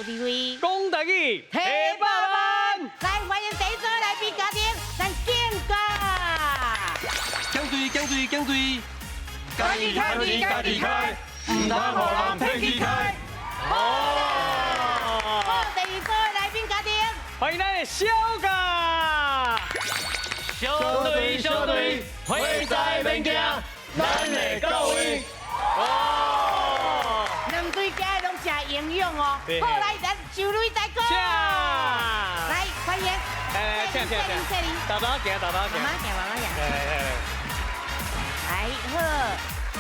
智慧，講台語，提百萬，來歡迎第一組來賓家庭，咱敬家。警隊警隊警隊，家己開錢家己開，毋通予人騙去開。好，第二組來賓家庭，歡迎咱的小家。小隊小隊，火災免驚，咱會到位。哦，兩隊家攏誠營養哦。好，來咱周磊大哥，來歡迎。來，請請請，大大行，大大行，慢慢行，慢慢行。來好，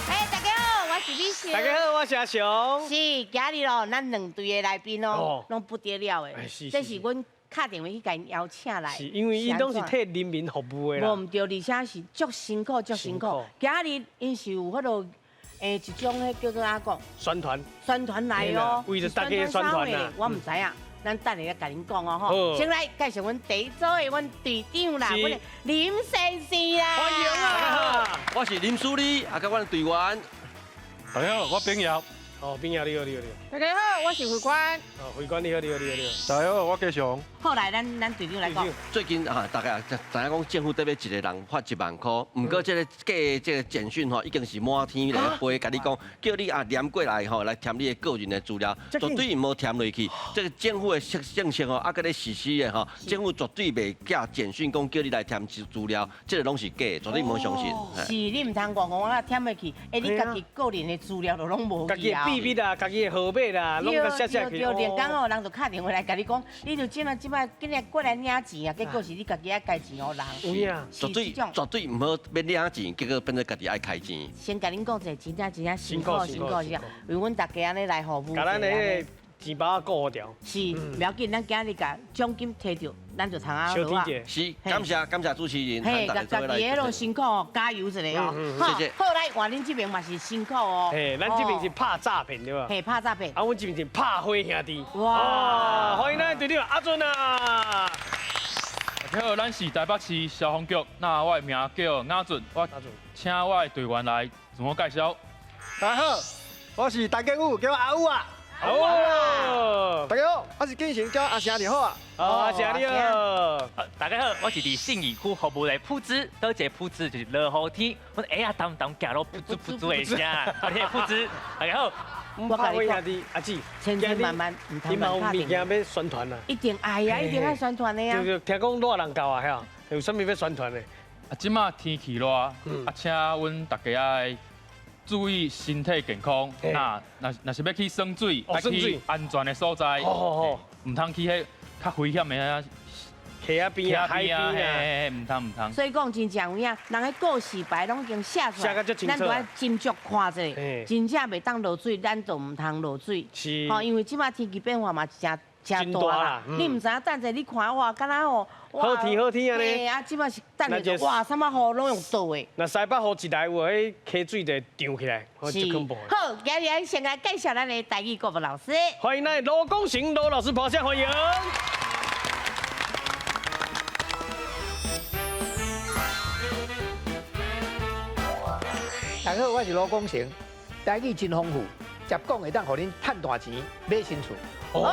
哎，大家好，我是美秀。大家好，我是阿雄。是，今日哦，咱兩隊的來賓哦，攏不得了的。這是阮敲電話去共𪜶邀請來。是因為𪜶攏是替人民服務的啦。無毋對，而且是足辛苦，足辛苦。今日𪜶是有彼落，一種彼叫做按怎講？宣傳。宣傳來哦，為著大家宣傳啊。我毋知影，咱等下共恁講哦吼。先來介紹阮第一組的阮隊長啦，阮的林先生啦。歡迎啊！我是林書理，啊，佮阮隊員。大家好，我炳耀。哦，炳耀你好，你好，你好。大家好，我是慧官。哦，慧官你好，你好，你好，你好。大家好，我繼雄。後來咱隊長來講。最近啊，大家知影講政府特別一個人發1萬塊，毋過這個假的這個簡訊吼，已經是滿天來飛，共你講，叫你啊連過來吼來填你的個人的資料，絕對毋好填落去。這個政府的政策吼，啊，閣咧實施的吼，政府絕對袂寄簡訊講叫你來填資料，這個攏是假的，絕對毋好相信。是，你毋通戇戇啊填落去，欸，你家己個人的資料就攏無去啊。秘密啦，家己的號碼啦，攏共寫寫去。對，連工哦，人就敲電話來共你講，你就這擺這擺今日過來領錢啊，結果是你家己愛開錢予人。有影，絕對絕對毋好欲領錢，結果變做家己愛開錢。先共恁講一下，真正真正辛苦辛苦，是啊，為阮大家按呢來服務。共咱的錢包顧牢。是，袂要緊，咱今日共獎金提著，咱就通啊。小天姐。是，感謝感謝主持人。嘿，家己彼落辛苦哦，加油一下哦。謝謝。好，來換恁這邊嘛是辛苦哦。嘿，咱這邊是拍詐騙對吧？嘿，拍詐騙。啊，阮這邊是拍火兄弟。哇！歡迎咱隊長阿俊啊。大家好，咱是台北市消防局，那我的名叫阿俊，我請我的隊員來自我介紹。大家好，我是陳建武，叫我阿武啊。哦，大家好，我是建成，叫阿成你好啊。哦，阿成你好。大家好，我是佇信義區服務的朴子，佗一個朴子就是落雨天，阮鞋仔澹澹行路噗滋噗滋的聲，啊，你朴子，大家好。我共你講，阿姊，千千萬萬毋通你嘛有物件欲宣傳啊？一定愛啊，一定愛宣傳的啊。對對，聽講熱人到啊，遐有啥物欲宣傳的？啊，這馬天氣熱，啊，請阮大家愛注意身體健康。那若是欲去耍水，愛去安全的所在，毋通去彼較危險的啊，溪仔邊啊、海邊啊，毋通毋通。所以講真正有影，人彼告示牌攏已經寫出來，咱都愛斟酌看者，真正袂當落水，咱就毋通落水。是。吼，因為這馬天氣變化嘛誠誠大啦，你毋知影等者你看哇，敢若吼，好天好天按呢。啊，這馬是等下就哇，啥物雨攏用倒的。若西北雨一來，有彼溪水就會漲起來，是。好，今日先來介紹咱的台語國文老師。歡迎咱的羅功成羅老師，拍掌歡迎。大家好，我是羅功成，台語真豐富，捷講會當予恁趁大錢買新厝。哦，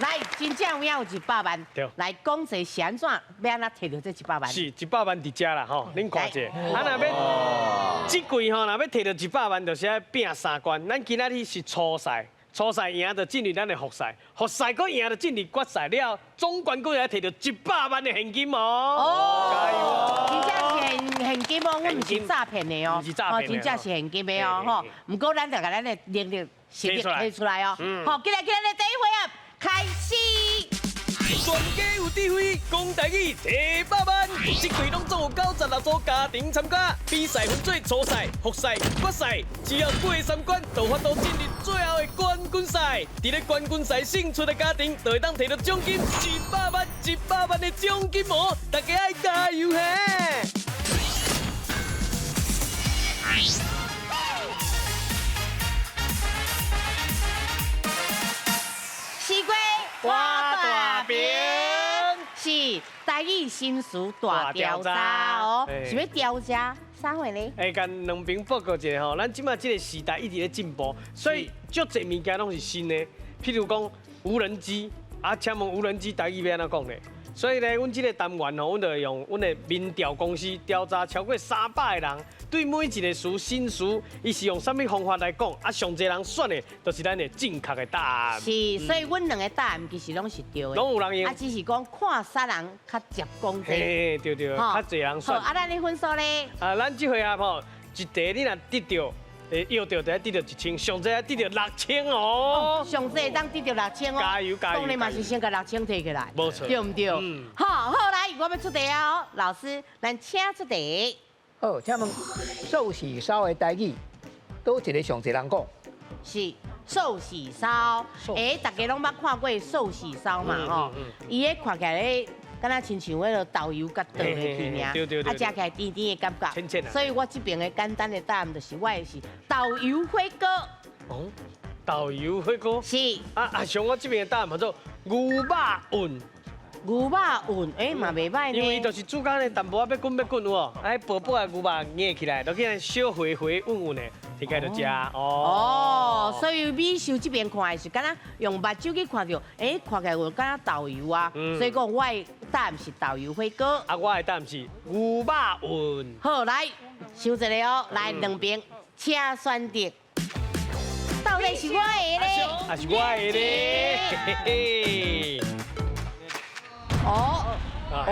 來，真正有影有一百萬，來講者是按怎，欲按怎提著這一百萬？是一百萬佇遮啦吼，恁看者。啊，若欲這季吼，若欲提著一百萬，就是愛拼三關。咱今仔日是初賽，初賽贏就進入咱的複賽，複賽閣贏就進入決賽了，總冠軍會提著一百萬的現金哦。哦，加油哦！真正是現金哦，阮毋是詐騙的哦，毋是詐騙的，真正是現金的哦，吼。毋過咱就共咱的能力實力提出來哦。好，今日今日第一回合開始。全家有智慧，講台語提百萬，這季攏總有96組家庭參加，比賽分做初賽、複賽、決賽，只要過三關，就有法度進入最後的冠軍賽。佇咧冠軍賽勝出的家庭，就會當提著獎金一百萬、一百萬的獎金哦！大家愛加油嘿！西瓜。画大饼，是台台语新词大调查哦，是欲调查啥货呢？会共两边报告一下吼，咱这马这个时代一直咧进步，所以足济物件拢是新的。譬如讲无人机，啊，请问无人机台语欲按怎讲咧？所以咧，阮这个单元吼，阮就用阮的民调公司调查超过300个人，对每一个词新词，伊是用啥物方法来讲？啊，上济人选的，就是咱的正确的答案。是，所以阮两个答案其实拢是对的。拢有人用。啊，只是讲看啥人较捷讲这。嘿，对对，较济人选。好，啊，咱的分数咧？啊，咱这回合吼，一题你若得著。会要到，就得著1000，上济得著6000哦。上济当得著6000哦。加油加油！当然嘛是先共6000提起来，无错，对毋对？好，好来，我欲出题啊！老师，咱请出题。好，请问寿喜烧的台语，佗一个上济人讲？是寿喜烧。欸，大家拢捌看过寿喜烧嘛？吼，伊彼看起来。敢若亲像彼个豆油佮倒落去尔，啊，食起来甜甜的感觉。所以我这边的简单的答案就是我的是豆油火锅。哦，豆油火锅。是。啊啊，像我这边的答案叫做牛肉云。牛肉云，欸嘛袂䆀呢。因为伊就是煮甲呢淡薄仔欲滚欲滚有无？啊，薄薄的牛肉硬起来，就去小回回稳稳的，摕起来就食。哦，所以美秀这边看的是敢若用目睭去看著，欸，看起来有敢若豆油啊，所以讲我的答案是豆油火锅。啊，我的答案是牛肉云。好，来，想一个哦，来两边，请选择，到底是我的咧，还是我的咧？嘿嘿。哦哦，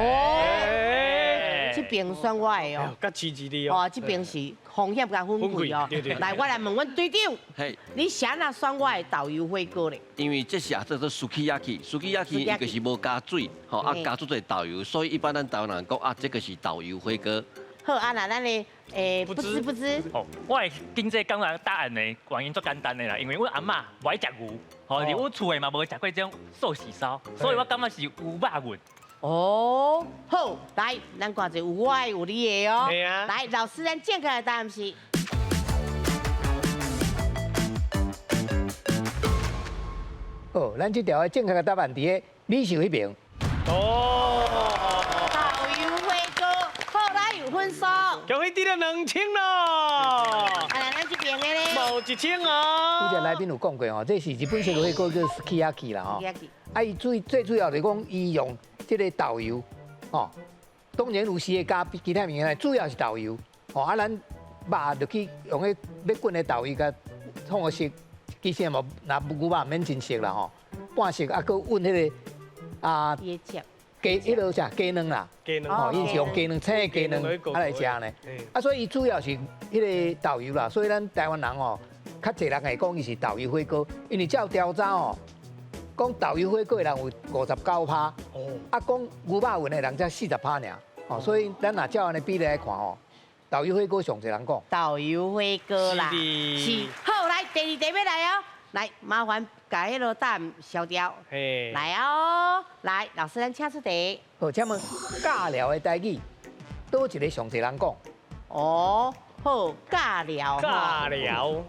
这边选我的哦，较刺激的哦。哦，这边是风险佮分开哦。来，我来问阮队长，你是按怎选我的豆油火锅咧？因为这是啊，叫做 sukiyaki，sukiyaki 伊就是无加水，吼啊加足济豆油，所以一般咱台湾人讲啊，这个是豆油火锅。好，啊那咱的欸不知不知。哦，我会经这讲来答案的原因足简单的啦，因为阮阿嬷无爱食牛，吼，伫阮厝的嘛无食过这种寿喜烧，所以我感觉是牛肉云。哦，好，来，咱看者有我的，有你的哦。来，老师，咱正确的答案是。哦，咱这条的正确的答案伫个美秀彼边。哦。豆油火锅，好，来有分数。恭喜得了2000咯。啊，咱这边的咧。无1000哦。拄才来宾有讲过哦，这是日本式的火锅叫 sukiyaki 啦吼。啊，伊最最主要就是讲，伊用这个豆油，吼，当然有时会加其他物件，主要是豆油，吼啊，咱肉就去用彼欲滚的豆油共创个熟，其实也无，若牛肉毋免真熟啦吼，半熟啊，阁混彼个啊，鸡彼个啥鸡卵啦，吼，伊是用鸡卵青的鸡卵啊来食呢，啊，所以伊主要是彼个豆油啦，所以咱台湾人吼，较济人会讲伊是豆油火锅，因为照调查吼。讲豆油火锅的人有59%，啊，讲牛肉云的人才40%尔，哦，所以咱若照按呢比例来看哦，豆油火锅上济人讲。豆油火锅啦，是。好，来第二题欲来哦，来麻烦共彼个答案消掉。来哦，来老师咱请出题。好，请问尬聊的台语，佗一个上济人讲？哦，好，尬聊。尬聊。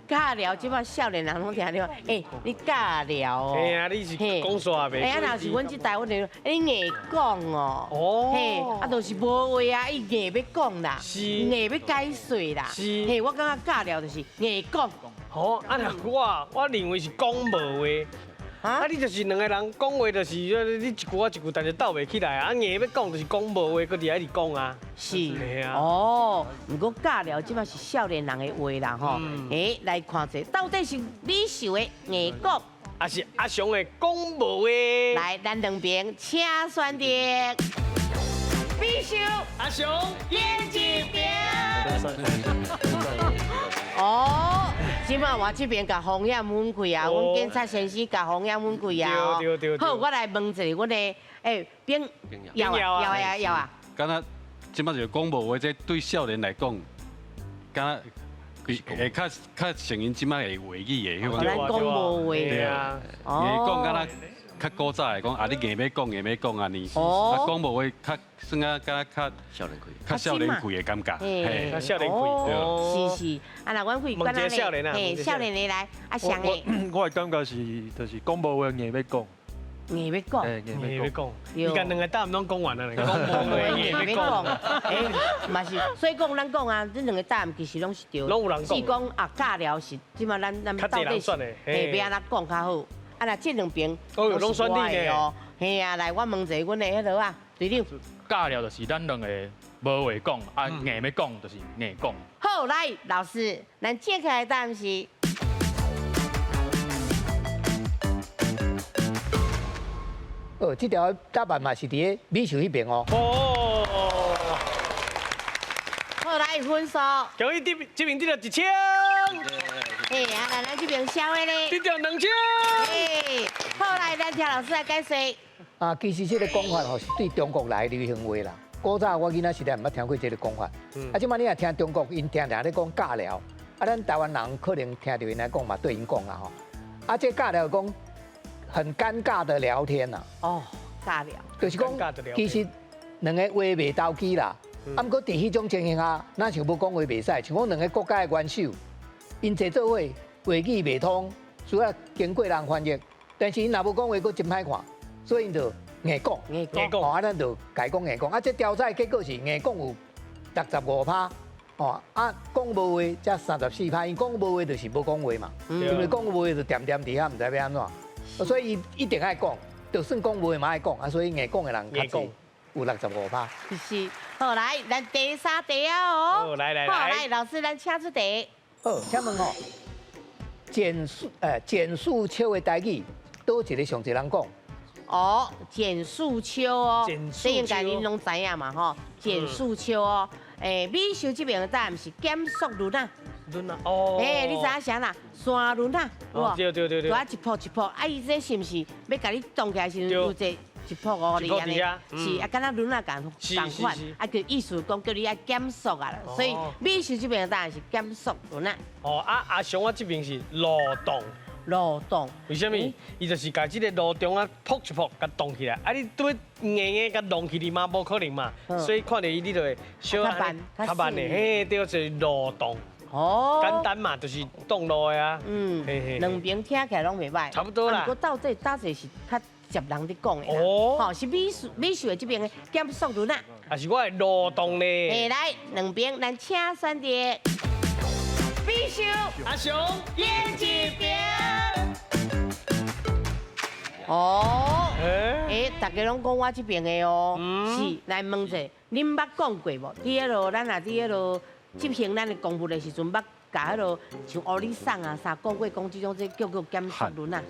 尬聊，这摆少年人拢听著，欸，你尬聊哦。嘿啊，你是讲煞袂？欸，啊，若是阮这代，阮就你硬讲哦。哦。嘿，啊，就是无话啊，伊硬欲讲啦。是。硬欲解释啦。是。嘿，我感觉尬聊就是硬讲。哦，啊，若我认为是讲无话。啊，你就是两个人讲话，就是你一句我一句，但是斗袂起来啊。硬欲讲就是讲无话，阁伫遐一直讲啊。是。哦，毋过尬聊这摆是少年人的话啦吼。欸，来看者，到底是美秀的硬讲，还是阿雄的讲无话？来，咱两边请选择。美秀、阿雄，赢一边。哦。这摆我这边共风险分开啊，阮警察先生共风险分开啊。好，我来问一下，阮的欸，边要啊要啊要啊。敢若这摆就讲无话，这对少年来讲，敢若会较较适应这摆的话语的。咱讲无话。对啊。硬讲敢若较古早的讲啊，你硬欲讲硬欲讲按呢，啊讲无话较算啊，敢若较少年气，较少年气的感觉，嘿，较少年气，是是，啊那阮会问一个少年啊，嘿，少年的来，啊上的。我的感觉是，就是讲无话硬欲讲。硬欲讲，硬欲讲，伊共两个答案拢讲完了，讲无话硬欲讲，欸，嘛是，所以讲咱讲啊，这两个答案其实拢是对，拢有人讲。是讲啊，尬聊是，这马咱到底是，嘿，欲按怎讲较好？啊，若这两边拢选你的哦。嘿啊，来，我问一下阮的彼落啊，队长。尬聊就是咱两个无话讲，啊，硬欲讲就是硬讲。好，来，老师，咱接下来答案是。哦，这条答案嘛是伫咧美秀彼边哦。哦。好，来分数。恭喜这这边得到1000。哎，啊，来咱这边小的咧。得到2000。哎，好，来，咱听老师来解释。啊，其实这个讲法吼是对中国来流行话啦。古早我囡仔时代毋捌听过这个讲法。啊，这摆你若听中国，𪜶定定咧讲尬聊。啊，咱台湾人可能听著𪜶来讲嘛，对𪜶讲啦吼。啊，这尬聊讲很尴尬的聊天呐。哦，尬聊。就是讲，其实两个话袂投机啦。啊，毋过伫彼种情形下，若像无讲话袂使，像讲两个国家的元首，𪜶坐做伙话语袂通，需要经过人翻译。但是𪜶若无讲话，阁真歹看，所以𪜶就硬讲，硬讲，啊，咱就共讲硬讲。啊，这调查的结果是硬讲有65%，哦，啊，讲无话才34%，因讲无话就是无讲话嘛，因为讲无话就恬恬伫遐，毋知欲按怎，所以伊一定爱讲，就算讲无话嘛爱讲，啊，所以硬讲的人较济，有65%。是，好来，咱第三题啊哦，好来来来，好来，老师咱请出题。好，请问吼，减速丘的台语，佗一个上济人讲？哦，减速丘哦，这应该恁拢知影嘛吼。减速丘哦，欸，美秀这边的答案是减速轮啊。轮啊，哦。欸，你知影啥啦？山轮啊，对对对对。就啊一噗一噗，啊伊这是毋是欲共你动起来时阵有一个一噗哦，你按呢？是啊，敢若轮仔仝仝款，啊，就意思讲叫你爱减速啊，所以美秀这边的答案是减速轮啊。哦，啊阿雄我这边是路动。路动，为啥物？伊就是共这个路中啊，噗一噗，共动起来。啊，你拄硬硬共弄起来嘛，无可能嘛。所以看著伊，你就会小较慢，较慢的，嘿，对，就是路动。哦，简单嘛，就是挡路的啊。嗯，两边听起来拢袂䆀。差不多啦。毋过到底到底是较捷人伫讲的啦。哦。吼，是美秀美秀的这边的减速轮啊。还是我的路动呢？嘿，来，两边咱请选择。美秀，阿雄，演一边。哦，欸，大家拢讲我这边的哦，是，来问者，恁捌讲过无？伫彼落，咱若伫彼落执行咱的公务的时阵，捌共彼落像乌里送啊啥讲过，讲这种这叫做减速轮啊。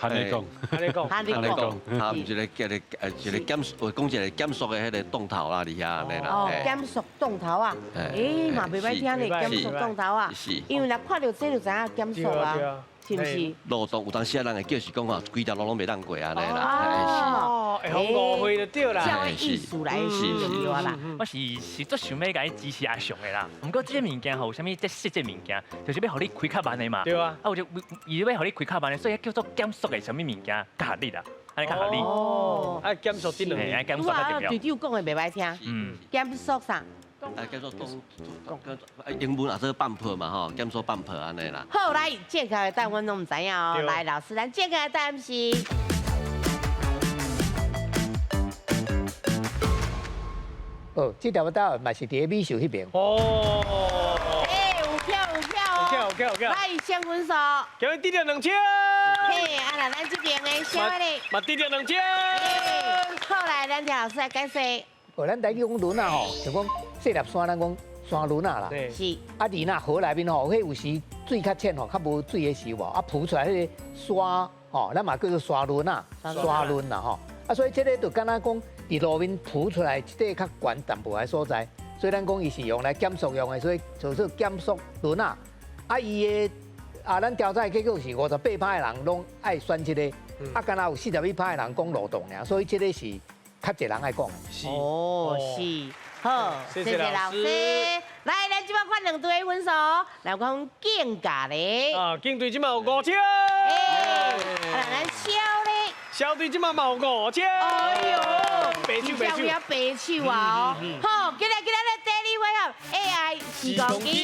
按呢讲，按呢讲，按呢讲，啊，毋是咧，叫咧，一个减速，讲一个减速的彼个挡头啦，伫遐按呢啦。哦，减速挡头啊，欸，嘛袂歹听咧，减速挡头啊，因为若看著这就知影减速啊。是毋是？路障有当时啊，人会叫是讲吼，规条路拢袂当过按呢啦。哦，会予误会就对啦。照意思来是就对啦。我是是足想欲共伊支持阿雄的啦。毋过这个物件吼，有啥物这设计物件，就是欲予你开较慢的嘛。对啊。啊，有就伊欲予你开较慢的，所以叫做减速的啥物物件较合理啦，按呢较合理。哦。啊，减速这两个，减速较重要。队长讲的袂歹听。嗯。减速啥？啊，叫做动，英文也做 bump 嘛吼，减速 bump 按呢啦。好，来，正确的答案阮拢毋知影哦。来，老师，咱正确的答案是。哦，这条答案嘛是伫咧美秀彼边。哦。欸，有票有票哦。有票有票有票。来，先分数。今日得著2000。嘿，啊，那咱这边的小的。嘛得著2000。好，来，咱听老师来解释。哦，咱台语讲轮仔吼，就讲细粒山，咱讲山轮仔啦。是。啊，伫那河内面吼，彼有时水较浅吼，较无水的时候，啊，浮出来彼个沙吼，咱嘛叫做沙轮仔，沙轮啦吼。啊，所以这个就敢若讲伫路面浮出来，这个较悬淡薄的所在，所以咱讲伊是用来减速用的，所以叫做减速轮仔。啊，伊的啊，咱调查的结果是58%的人拢爱选这个，啊，敢若有41%的人讲路障尔，所以这个是。较济人爱讲，是哦，是，好，谢谢老师。来，咱这摆看两队分数，来讲竞价咧。啊，竞队这摆有5000。哎，啊，咱小咧。小队这摆嘛有5000。哎呦，白手白手。白手啊！好，今日今日咧第二回合 AI 时光机。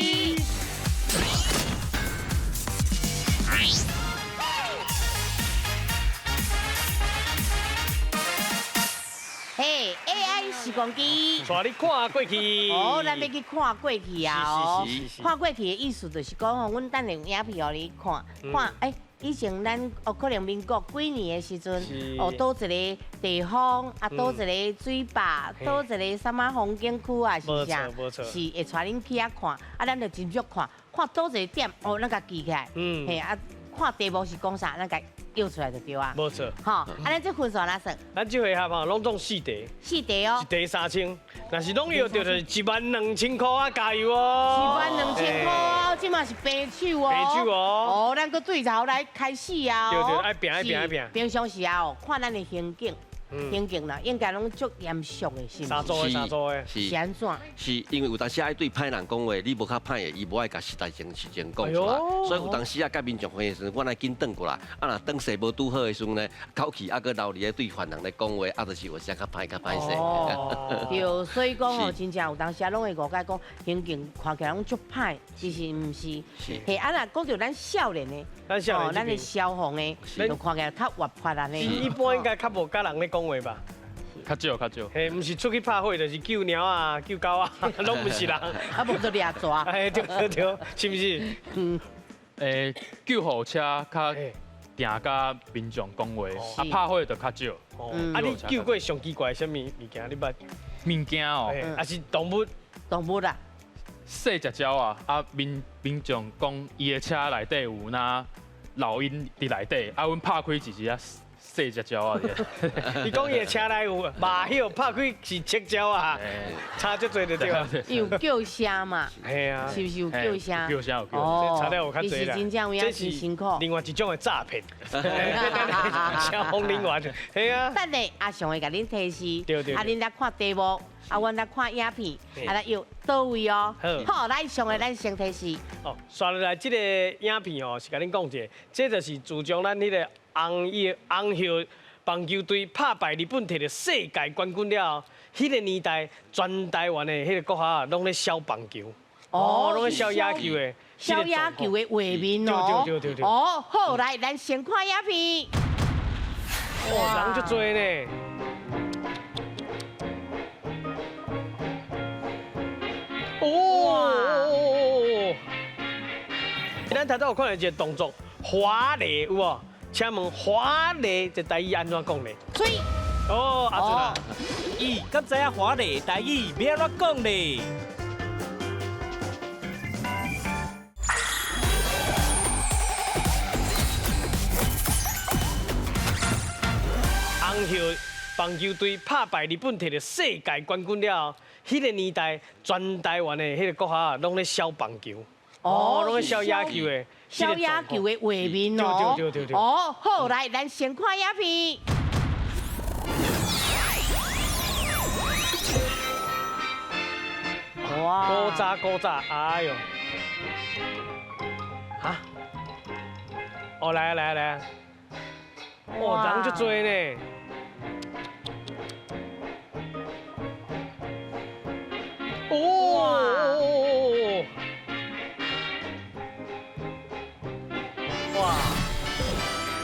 光机，带你看过去。哦，咱欲去看过去啊！哦，看过去的意思就是讲吼，阮等下有影片予你看，看欸，以前咱哦，可能民国几年的时阵，哦，佗一个地方啊，佗一个水坝，佗一个啥物风景区啊，是啥？是会带恁去遐看，啊，咱就真足看，看佗一个点，哦，咱共记起来，嘿啊，看题目是讲啥，咱共叫出来就对啊。无错。吼，啊，咱这分数按怎算？咱这回合吼，拢总四题。四题哦。一题3000，若是拢药著就是12000箍啊，加油哦！ 12000箍哦，这嘛是平手哦。平手哦。哦，咱阁对头来开始啊！对对，爱拼爱拼爱拼。平常时啊，哦，看咱的刑警。刑警啦，应该拢足严肃的，是毋是？三组的，三组的，是按怎？是因为有当时爱对歹人讲话，你无较歹的，伊无爱共实在情实情讲出来，所以有当时啊，佮民众回的时阵，阮爱紧转过来，啊若转势无拄好的时阵呢，口气啊阁留伫咧对犯人咧讲话，啊就是有时较歹较歹势。哦，对，所以讲哦，真正有当时啊，拢会误解讲刑警看起来拢足歹，其实毋是。是。嘿，啊若讲著咱少年的，咱少年，咱的消防的，就看起来较活泼按呢。一般应该较无佮人咧讲话吧？较少较少。嘿，毋是出去拍火，就是救猫啊、救狗啊，拢毋是人。啊，无就掠蛇。哎，对对对，是毋是？嗯。欸，救护车较定佮民众讲话，啊，拍火就较少。啊，你救过上奇怪的啥物物件？你捌？物件哦，啊是动物？动物啦。细只鸟啊，啊民众讲伊的车内底有那老鹰伫内底，啊，阮拍开一只啊。细只鸟啊！伊讲伊的车内有马叶，拍开是赤鸟啊，差足济就对啊。有叫声嘛？系啊，是毋是有叫声？叫声有叫。哦，差了有较济啦。其实真正有影是辛苦。另外一种的诈骗，消防人员，系啊。等下阿雄会共恁提示，对对。啊，恁来看题目，啊，阮来看影片，啊，来药佗位哦。好，来上个咱先提示。哦，刷落来这个影片哦，是共恁讲一下，这就是自从咱彼个。红叶红叶棒球队拍败日本，摕著世界冠军了后，彼个年代全台湾的彼个国校拢咧烧棒球，哦，拢咧烧野球的，烧野球的画面哦，对对对对。哦，好，来，咱先看影片。哇，人足济呢。哦，咱头拄有看著一个动作，华丽有无？请问华丽这台语按怎讲呢？水。哦，阿祖啦。咦，敢知影华丽台语欲按怎讲呢？红叶棒球队拍败日本，摕著世界冠军了后，彼个年代全台湾的彼个国校拢咧烧棒球，哦，拢咧烧野球的。烧野球的画面哦，对对对对。哦，好，来，咱先看影片。哇！古早古早，哎呦！啊？哦，来啊来啊来啊！哦，人足济呢。哦！哇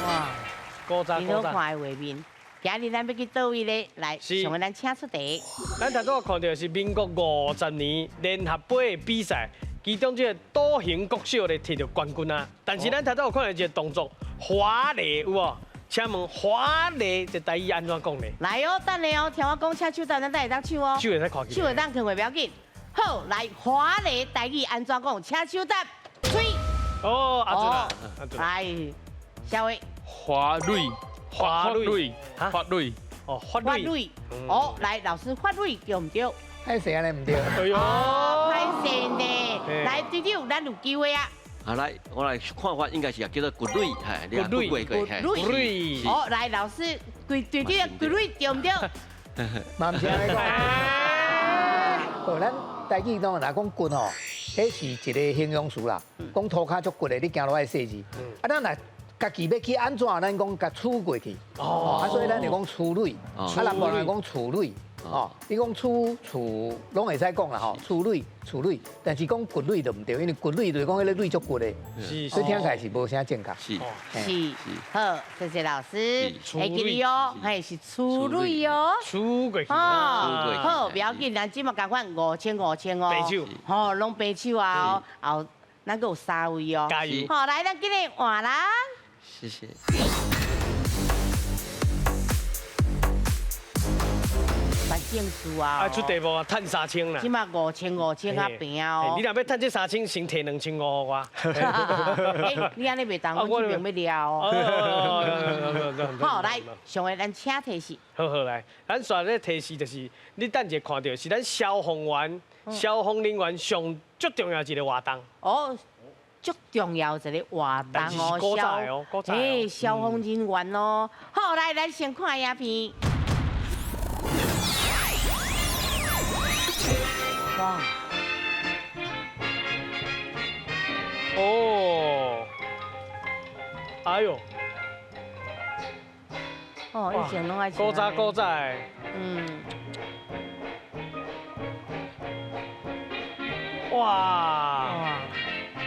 哇！古早古早。看的画面，今日咱欲去佗位咧？来，上个咱请出题。咱头拄仔看著是民国50年联合杯的比赛，其中这个多兴国小咧摕著冠军啊。但是咱头拄有看著一个动作，华丽有无？请问华丽这台语按怎讲呢？来哦，等下哦，听我讲，请手动，咱才会当唱哦。手会使看起。手会当囥袂要紧。好，来华丽台语按怎讲？请手答。吹。哦，阿祖啦，来，下位。华蕊，华蕊，华蕊，哦，华蕊。哦，来，老师，华蕊对毋对？歹势按呢毋对。哎哟，歹势呢。来，队长，咱有机会啊。好，来，我来看法应该是叫做骨蕊，嘿，骨蕊，骨蕊。哦，来，老师，队队长，骨蕊对毋对？嘛毋是按呢讲。哦，咱台语当若讲骨吼，彼是一个形容词啦。讲涂跤足骨的，你行路爱细致。啊，咱若家己欲去按怎？咱讲共杵过去。哦。啊，所以咱就讲粗蕊。啊，南部人讲粗蕊。哦，你讲厝厝攏會使講啦吼，厝蕊厝蕊，但是講骨蕊就毋對，因為骨蕊就是講彼個蕊足骨的，所以聽起來是無啥正確。是是，好，謝謝老師。會記得哦，嘿，是厝蕊哦。厝過去。哦，好，不要緊，咱這馬共款50005000哦。白手。吼，攏白手啊，後咱閣有三位哦。加油。好，來，咱今日換人。謝謝。證書啊！啊，出題目啊，趁3000啦。這馬50005000較平哦。你若欲趁這三千，先提2500予我。欸，你按呢袂當，我這邊欲掠哦。好，來，上個咱請提示。好好來，咱煞咧提示就是，你等一下看著是咱消防員、消防人員上足重要一個活動。哦，足重要一個活動哦，消防人員哦。好，來，咱先看影片。哇！哦，哎呦！哦，以前攏愛古早古早的。嗯。哇！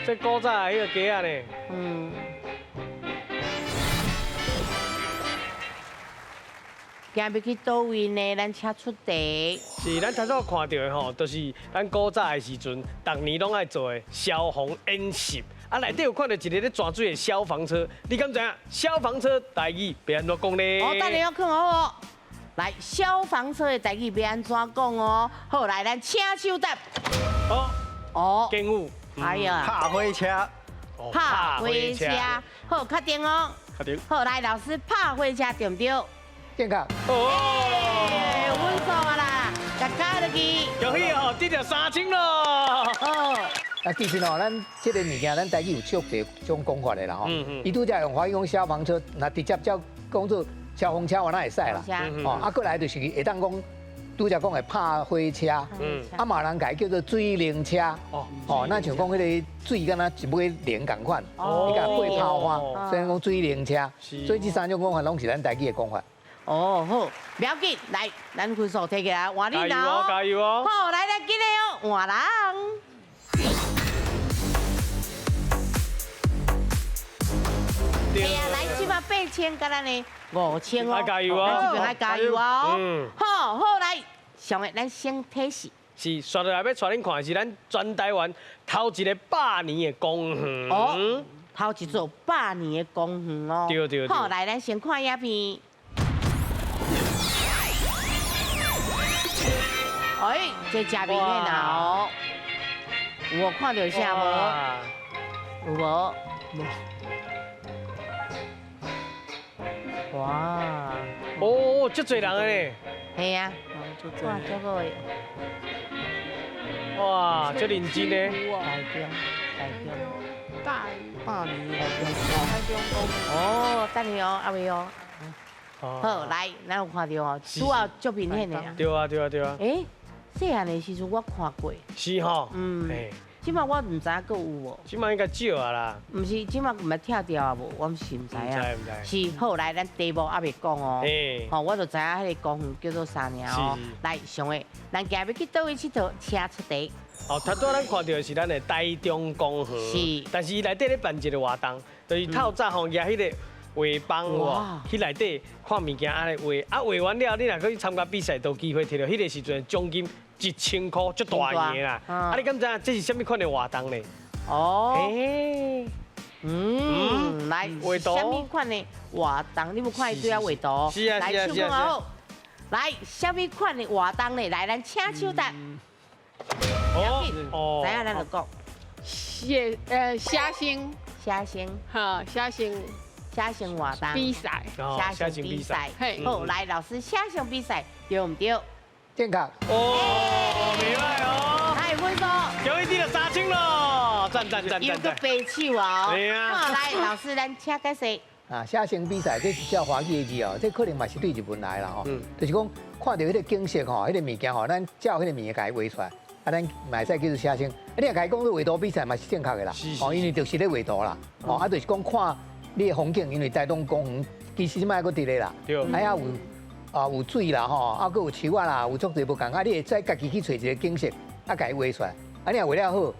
這古早的彼個雞仔呢？嗯。今欲去佗位呢？咱請出題。是，咱頭先看到的吼，就是咱古早的時陣，逐年攏愛做的消防演習。啊，內底有看到一个咧轉水的消防車，你敢知影？消防車台語欲按怎講呢？哦，等下要看好哦。來，消防車的台語欲按怎講哦？好，來，咱請手答。好。哦。警務。哎呀。拍火車。拍火車。好，確定哦。確定。好，來，老師，拍火車對毋對？正確。哦，穩數啊啦，大家落去。恭喜哦，得著3000咯。哦。啊，其實哦，咱這個物件，咱台語有足濟種講法的啦吼。伊拄才用華語講消防車，若直接照講做消防車，我哪會使啦？哦，啊，過來就是會當講，拄才講的拍火車，啊，嘛有人共伊叫做水靈車。哦。哦，那像講彼个水敢若一尾龍仝款，伊共過泡花，所以講水靈車。所以這三種講法攏是咱台語的講法。哦，好，不要緊，來，咱分數提起來，換你加油哦，加油哦！好，來來，緊嘞哦，換人。對啊，來，這馬8000，佮咱的5000哦，加油哦！咱這邊愛加油哦。嗯。好，好來，上个咱先提示。是，紲落來欲帶恁看的是咱全台灣頭一个百年的公園。哦，頭一座百年的公園哦。對對對。好，來，咱先看影片。哎，這真明顯啊！哦，有看到啥無？有無？無。哇！哦，這濟人呢？係啊。哇，這個。哇，這認真呢。台中，台中。大百年台中。台中哦，等下哦，阿偉哦。好，來，咱有看到哦，拄仔足明顯的啊。對啊，對啊，對啊。欸，細漢的時陣我看過。是吼。嗯。這馬我毋知影閣有無。這馬應該少啊啦。毋是，這馬毋捌拆掉啊無？我是毋知影。毋知毋知。是，好，來，咱題目猶未講哦。吼，我就知影彼個公園叫做啥名哦。來，上個，咱今日欲去佗位𨑨迌，請出題。哦，頭拄仔咱看到的是咱的台中公園。是。但是伊內底咧辦一個活動，就是透早吼舉彼個畫板有去內底看物件按呢畫，啊畫完了，你若去參加比賽，都有機會摕著彼個時陣獎金1000箍，足大個啦。啊，你敢知影這是啥物款的活動呢？哦。嗯，來，啥物款的活動？你無看伊對啊畫圖？是啊是啊是啊。來，啥物款的活動呢？來，咱請手答。哦。知影咱就講。寫寫生。寫生。哈，寫生。寫生活動比賽，寫生比賽。好，來老師寫生比賽對毋對？正確。哦，袂䆀哦。來，分數。恭喜得著3000咯，讚讚讚讚。又閣白手啊！好，來老師，咱請解釋。啊，寫生比賽這是照華語的字哦，這可能嘛是對日本來啦吼，就是講看著彼個景色吼，彼個物件吼，咱照彼個物件共伊畫出來，啊，咱嘛會使叫做寫生。啊，你若共伊講做畫圖比賽嘛是正確的啦，哦，因為就是咧畫圖啦，哦，啊，就是講看。你的風景，因為台東公園其實這擺閣佇咧啦，啊遐有啊有水啦吼，啊，閣有樹仔啦，有足濟無仝，啊，你會使家己去揣一個景色，啊，共伊畫出來，啊，你若畫了好，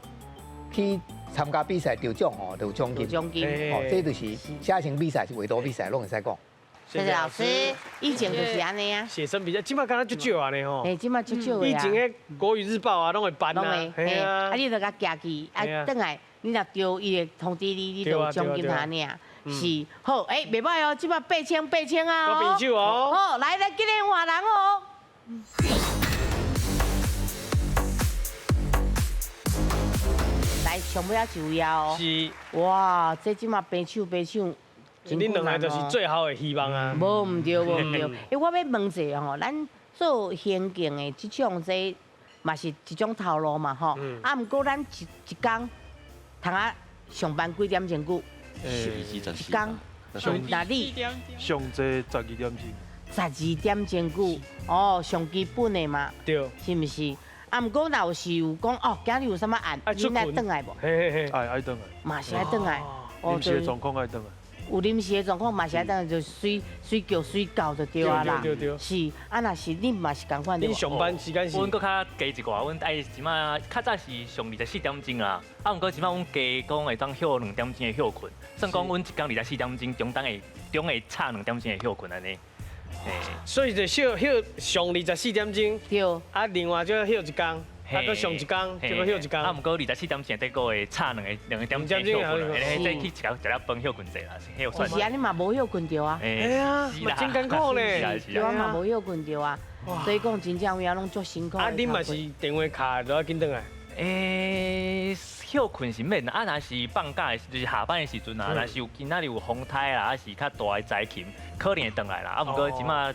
去參加比賽得獎吼，就有獎金。獎金。哦，這就是寫生比賽，是畫圖比賽，攏會使講。謝謝老師，以前就是按呢啊。寫生比賽，這擺敢若足少按呢吼。嘿，這擺足少的啊。以前的國語日報啊，攏會辦啊。嘿啊。啊，你就共寄去，啊，轉來，你若著伊會通知你，你就有獎金按呢啊。是，好，欸，袂歹哦，這擺80008000啊。交朋友哦。好，來來，今日換人哦。來，上尾仔一位啊哦。是。哇，這這擺平手平手。恁兩個就是最好的希望啊！無毋對，無毋對。欸，我欲問一下吼，咱做刑警的這種這嘛是一種頭路嘛吼。啊，毋過咱一一工通啊上班幾點鐘久？一工。那你？上濟12點鐘。12點鐘久，哦，上基本的嘛。對。是毋是？啊，毋過若有時有講哦，今日有啥物案，你愛轉來無？嘿嘿嘿，愛愛轉來。嘛是愛轉來。臨時的狀況愛轉來。有臨時的狀況嘛是愛等，就隨隨叫隨到就對啊啦。是，啊，若是你嘛是仝款。你上班時間是？阮閣較加一寡，阮愛這擺較早是上24點鐘啦，啊，毋過這擺阮加講會當歇2點鐘的歇睏，算講阮一工24點鐘，中間會中會插2點鐘的歇睏按呢。所以就歇歇上24點鐘。對。啊，另外就歇一工。啊，閣上一工，再閣歇一工。啊，毋過24點鐘，得閣會插兩個點鐘歇睏，再去食食粒飯歇睏者啦。是啊，你嘛無歇睏著啊。哎呀，嘛真艱苦呢。對啊，嘛無歇睏著啊。所以講真正有影攏足辛苦。啊，你嘛是電話卡就要緊轉來。欸，歇睏是免，啊，若是放假的，就是下班的時陣啊，若是有今仔日有風颱啦，啊是較大的災情，可能會轉來啦。啊，毋過這擺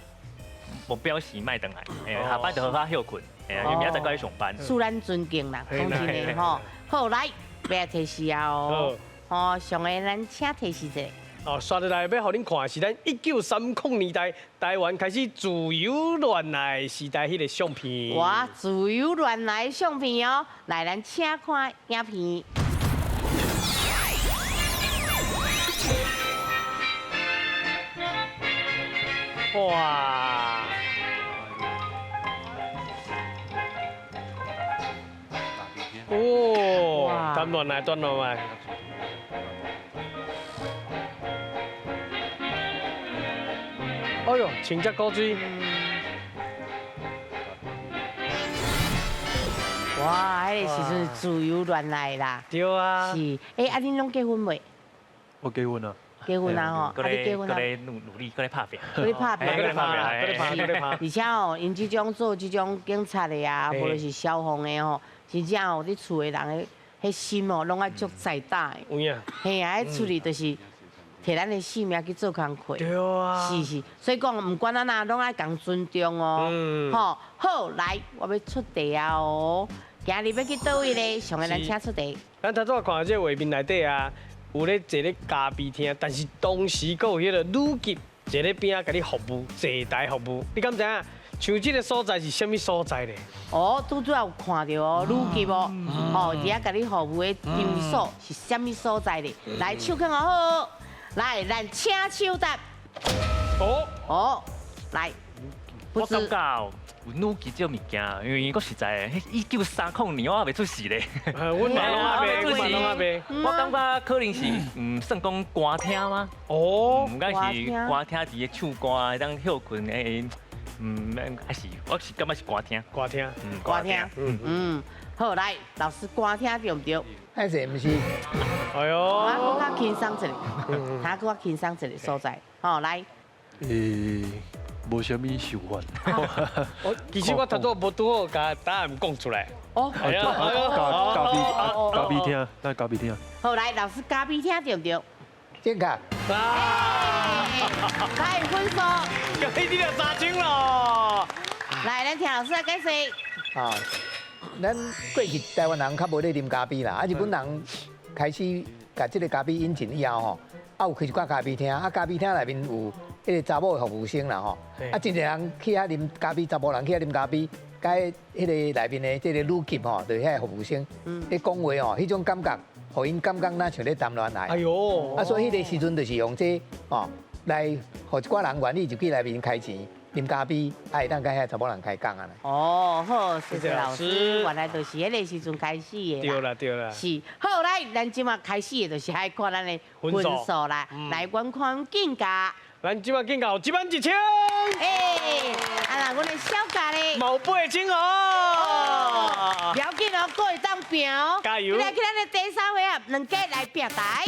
目標是莫轉來，下班就好好歇睏。哎呀，明仔載閣去上班。恕咱尊敬啦，講真的吼。好，來，欲來提示啊哦。吼，上个咱請提示者。哦，刷落來欲予恁看的是咱1930年代台灣開始自由戀愛時代彼個相片。哇，自由戀愛相片哦，來，咱請看影片。哇！哦，談戀愛，談戀愛。哎呦，穿這古錐。哇，彼個時陣自由戀愛啦。對啊。是，欸，啊，恁攏結婚未？我結婚啦。結婚啊吼，啊你結婚啊？閣咧努努力，閣咧拍拚。閣咧拍拚，閣咧拍拚，閣咧拍，閣咧拍。而且哦，𪜶這種做這種警察的啊，無論是消防的吼，真正哦，你厝的人的彼心哦，攏愛足在大的。有影。嘿啊，彼出去就是摕咱的性命去做工課。對啊。是是，所以講毋管按怎，攏愛共尊重哦。吼，好，來，我欲出題啊哦。今日欲去佗位咧？上個咱請出題。咱頭拄仔看這畫面內底啊。有咧坐咧咖啡廳，但是當時閣有彼個女警坐咧邊仔，共你服務，坐台服務。你敢知影？像這個所在是啥物所在咧？哦，拄拄仔有看著哦，女警哦，哦，佇遐共你服務的場所是啥物所在咧？來，手囥好，來，咱請手答。哦哦，來，我感覺有女警這個物件，因為講實在，1930年我猶未出世咧。阮嘛攏猶未出世。我感覺可能是，算講歌廳嗎？哦，毋敢是歌廳佇咧唱歌，會當歇睏的，還是我是感覺是歌廳。歌廳，歌廳，嗯，好，來，老師歌廳對毋對？還是毋是？哎喲，我閣較輕鬆一下，他閣較輕鬆一個所在，好，來。欸，無啥物想法。我其實我頭拄無拄好共答案講出來。哦，咖啡咖啡廳，咱咖啡廳。好，來，老師咖啡廳對毋對？正確。來，分數。恭喜你了三千咯。來，咱聽老師來解釋。啊，咱過去台灣人較無咧啉咖啡啦，啊，日本人開始共這個咖啡引進以後吼，啊有開一寡咖啡廳，啊咖啡廳內面有彼個查某的服務生啦吼，啊真濟人去遐啉咖啡，查埔人去遐啉咖啡，佮彼個內面的這個女警吼，就是遐個服務生，咧講話吼，彼種感覺，予𪜶感覺若像咧談戀愛。哎喲，啊所以彼個時陣就是用這吼來，予一寡人願意入去內面開錢，啉咖啡，啊會當佮遐查某人開講啊。哦，好，謝謝老師，原來就是彼個時陣開始的。對啦對啦。是，好來，咱這馬開始的就是愛看咱的分數啦。來，阮看競價。咱這馬競價有1萬1千。欸，啊，阮的小價咧。嘛有8000哦。不要緊哦，閣會當拼哦。加油！來，去咱的第三回合，兩家來拼台。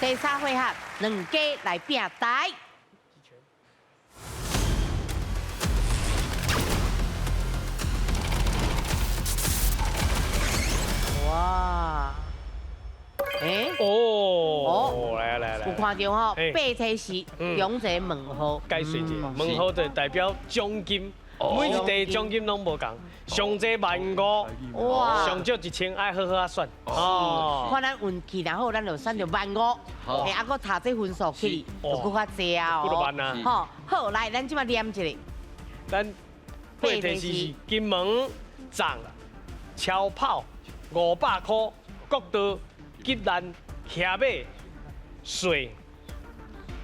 第三回合，兩家來拼台。哇！欸？哦，來來來，有看到吼？八提是兩個問號，解釋一下，問號就代表獎金，每一題獎金攏無仝，上濟15,000，哇，上少1000，愛好好仔選。哦，看咱運氣若好，咱就選著15,000，欸，啊，閣讀這分數起，就閣較濟啊。哦，好，來，咱這擺念一下。咱八提是金門藏超跑500箍，國道吉蘭騎马税，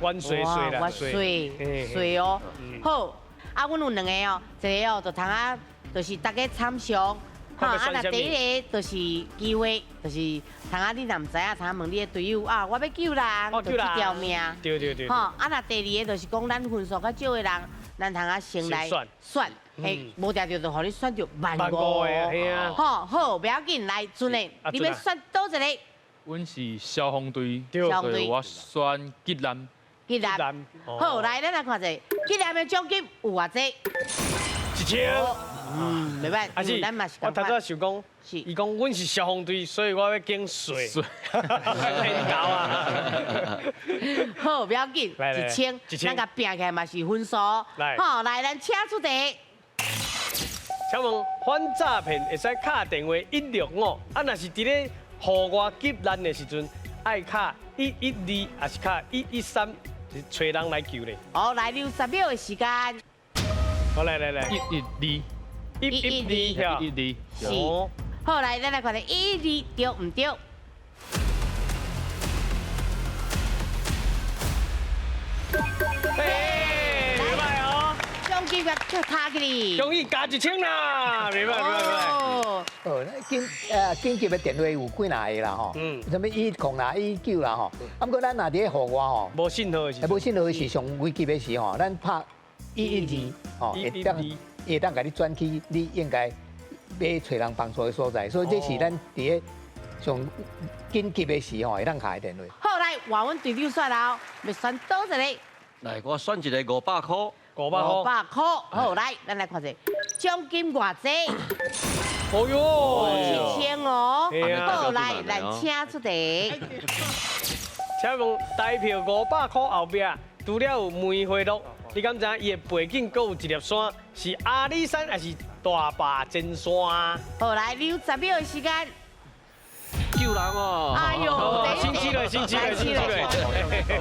弯税税啦，税税哦。好，啊，阮有两个哦，一个哦，就通啊，就是大家参详。哈，啊，若第一个就是机会，就是通啊，你若毋知影，通啊问你的队友啊，我欲救人，就这条命。对对对。吼，啊，若第二个就是讲咱分数较少的人，咱通啊先来选，嘿，无定著就予你选著15,000个，嘿啊。好，好，不要紧，来，阵的，你欲选佗一个？阮是消防队，所以我选吉南。吉南，好，来，咱来看者，吉南的奖金有偌济？ 1000。嗯，袂歹。啊是，我头拄仔想讲，伊讲阮是消防队，所以我欲拣税。太高啊！好，不要紧，1000，咱共拼起来嘛是分数。好，来，咱请出题。请问反诈骗会使敲电话165，啊，若是伫咧户外急难的时阵，爱敲112，还是敲113，是揣人来救咧？好，来60秒的时间。好，来来来，112。 112， 112，是。好，来，咱来看下112对毋对？哎，袂歹哦。奖金也叫他去哩。恭喜加1000啦，袂歹袂歹袂歹。哦，紧急的电话有几若个啦吼，啥物110啦、119啦吼。啊，毋过咱若伫咧户外吼，无信号的时，无信号时上危急的时吼，咱拍112吼，会当。会当共你转去你应该欲揣人帮助的所在，所以这是咱伫咧上紧急的时候会当敲的电话。好，来，换阮队长选啦，欲选佗一个？来，我选一个500块。500块。500块。好，来，咱来看者，奖金偌济？哦哟，1000哦。好，来，咱请出题。请问台票500块后壁，除了有梅花鹿，你敢知影伊的背景阁有一粒山，是阿里山还是大坝尖山？好，来，你有10秒的时间。救人哦！哎呦，新奇了，新奇了，新奇了！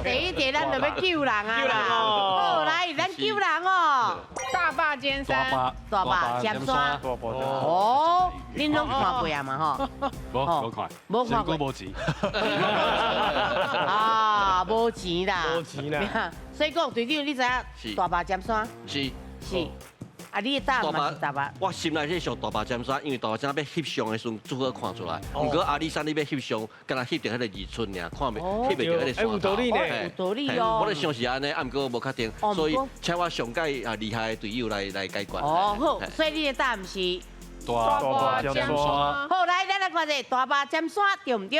第一题咱就欲救人啊！救人哦！好，来，咱救人哦！大坝尖山，大坝尖山。哦，恁拢看过啊嘛吼？无看，无看过，无钱。啊，无钱啦！无钱啦！所以讲，队长，你知影大坝尖山？是是。啊，你的答案嘛是大坝？我心内是想大坝尖山，因为大坝尖山欲翕相的时阵，最好看出来。毋过阿里山你欲翕相，敢若翕著彼个二村尔，看袂翕袂著彼个山头。有道理呢，有道理哦。我咧想是按呢，啊，毋过无确定，所以请我上届啊厉害的队友来解决。哦，好，所以你的答案是大坝尖山。好，来，咱来看者大坝尖山对毋对？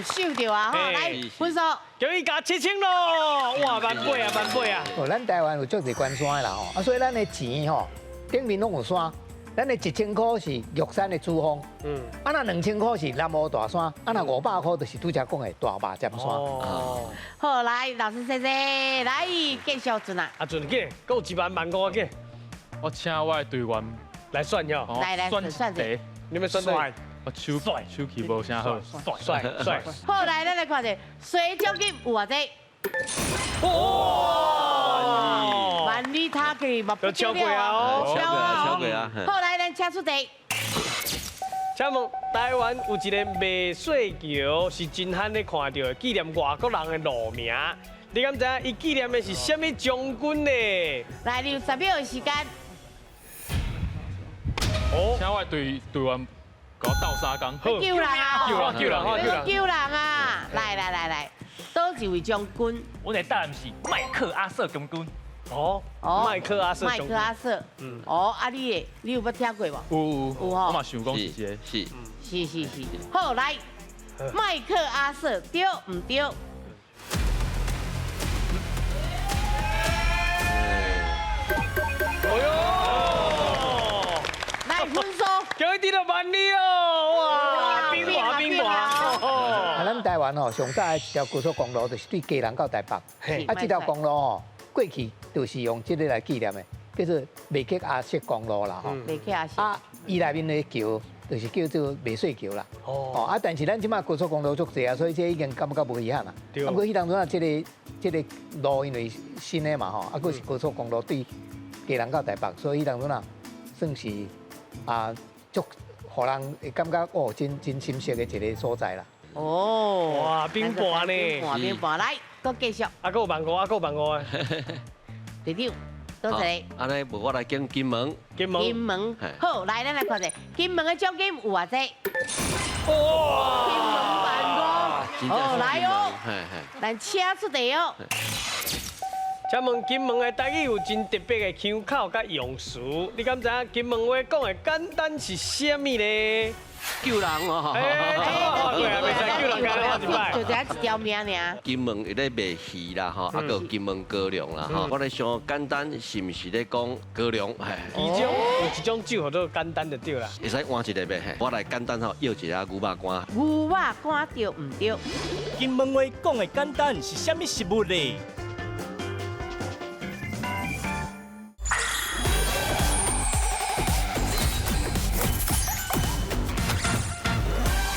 收到啊！吼，来分数，叫伊加7000咯！哇，万八啊，万八啊！哦，咱台湾有足济关山的啦吼，啊，所以咱的钱吼顶面拢有山。咱的1000块是玉山的主峰，啊，若2000块是南无大山，啊，若500块就是拄才讲的大坝尖山。哦，好，来，老师谢谢，来继续准啊。啊，准紧，阁有1万1万5紧。我请我的队员来选哟，来来选一，你们选谁？我手气无啥好，帅帅。好，来，咱来看者，水奖金有偌济？哇，万万里塔去嘛不超过啊哦，超啊，超过啊。好，来，咱请出题。请问台湾有一个麦穗桥是真罕咧看到的，纪念外国人的路名。你敢知影伊纪念的是啥物将军呢？来，你有10秒的时间。哦，请我队队员给我斗相共。救人啊！救人！救人！救人！救人啊！来来来来，佗一位将军？我的答案是麦克阿瑟将军。哦哦，麦克阿瑟。麦克阿瑟。嗯。哦，啊你的，你有捌听过无？有有有。我嘛想讲是这个。是。是是是。好，来，麦克阿瑟对毋对？哎呦！来分数，恭喜得到万里哦！哇，冰华冰华！啊，咱台湾吼上早的一条高速公路就是对基隆到台北，啊，这条公路吼过去就是用这个来纪念的，叫做麦克阿瑟公路啦吼。麦克阿瑟。啊，伊内面的桥就是叫做麦穗桥啦。哦。啊，但是咱这马高速公路足济啊，所以这已经感觉无遗憾啦。对。啊，不过彼当阵啊，这个路因为新的嘛吼，啊，阁是高速公路对基隆到台北，所以彼当阵啊，算是啊，足予人会感觉哦，真真深色的一个所在啦。哦，哇，冰盘呢？冰盘冰盘，来，阁继续。啊，阁有万五，啊，阁有万五的。队长，多谢。按呢，无我来讲金门。金门。金门。好，来，咱来看者，金门的奖金有偌济？哇！金门万五。好，来哦。咱请出题哦。请问金门的台语有真特别的腔口佮用词，你敢知影金门话讲的简单是啥物呢？救人哦！哎，对啊，袂使救人，干一摆，就这一条命尔。金门会咧卖鱼啦，吼，啊，阁有金门高粱啦，吼。我咧想简单是毋是咧讲高粱？嘿，其中有一种酒叫做简单就对啦。会使换一个袂？我来简单吼，要一下牛肉干。牛肉干对毋对？金门话讲的简单是啥物食物咧？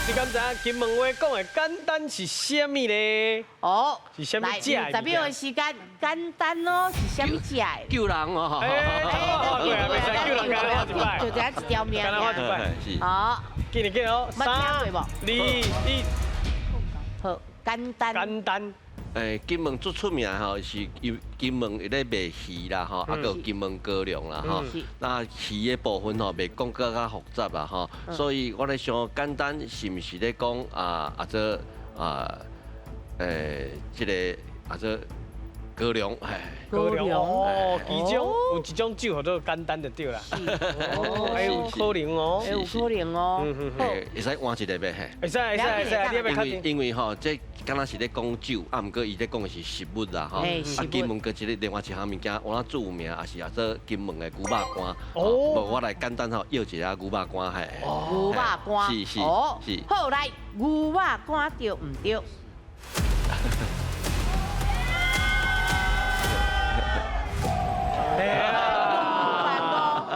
你敢知影金门话讲的简单是啥物咧？哦，是啥物食的？10秒的时间，简单哦，是啥物食的？救人哦！哎，对啊，袂使救人，干焦一摆，就这一条命。干焦一摆，是。好，紧来紧哦，三、二、一，好，简单。简单。诶，金门最出名吼是金门会咧卖鱼啦吼，啊，阁有金门高粱啦吼。那鱼的部分吼，袂讲阁较复杂啦吼，所以我咧想简单是毋是咧讲啊啊这啊这个啊这高粱，嘿。高粱哦，其中有一种酒叫做简单就对啦。哦，还有可能哦，有可能哦。会使换一个袂？嘿。会使会使会使，你欲确定？因为吼，这敢若是咧讲酒，啊，毋过伊咧讲的是食物啦，吼。啊，金门阁一个另外一项物件，我著名也是啊，做金门的牛肉干。哦。无，我来简单吼，要一下牛肉干，嘿。牛肉干。是是是。好，来，牛肉干对毋对？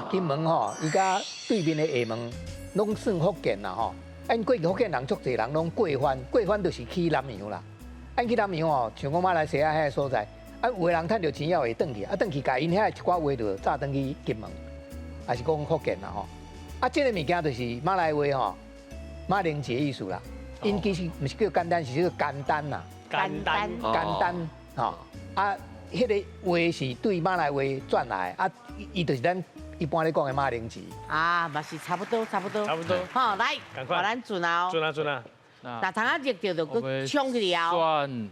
金门吼，伊佮对面的厦门拢算福建啦吼。按过去福建人足济人拢过番，过番就是去南洋啦。按去南洋吼，像讲马来西亚遐个所在，啊有的人趁著钱了会转去，啊转去共𪜶遐一寡话就早转去金门，也是讲福建啦吼。啊，这个物件就是马来话吼，马铃薯的意思啦。𪜶其实毋是叫简单，是叫简单啦。简单，简单，吼啊，彼个话是对马来话转来，啊，伊就是咱一般咧讲的马铃薯。啊，嘛是差不多，差不多。差不多。好，来，咱转啊。转啊转啊。那通啊热著就阁冲起来哦。选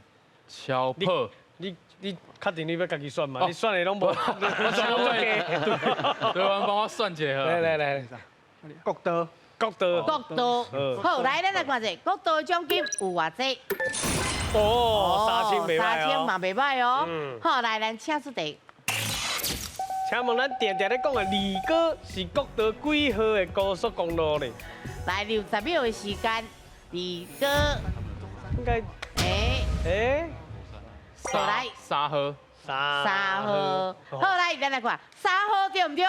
超破。你确定你欲家己选吗？你选的拢无。我选对，对方帮我选一下。来来来，国道。国道。国道。好，来，咱来看者，国道的奖金有偌济？哦，3000袂歹哦。3000嘛袂歹哦。好，来，咱请出题。请问咱定定咧讲的二哥是国道几号的高速公路咧？来，60秒的时间，二哥。应该。哎。哎。来。三号。三号。好，来，咱来看，三号对毋对？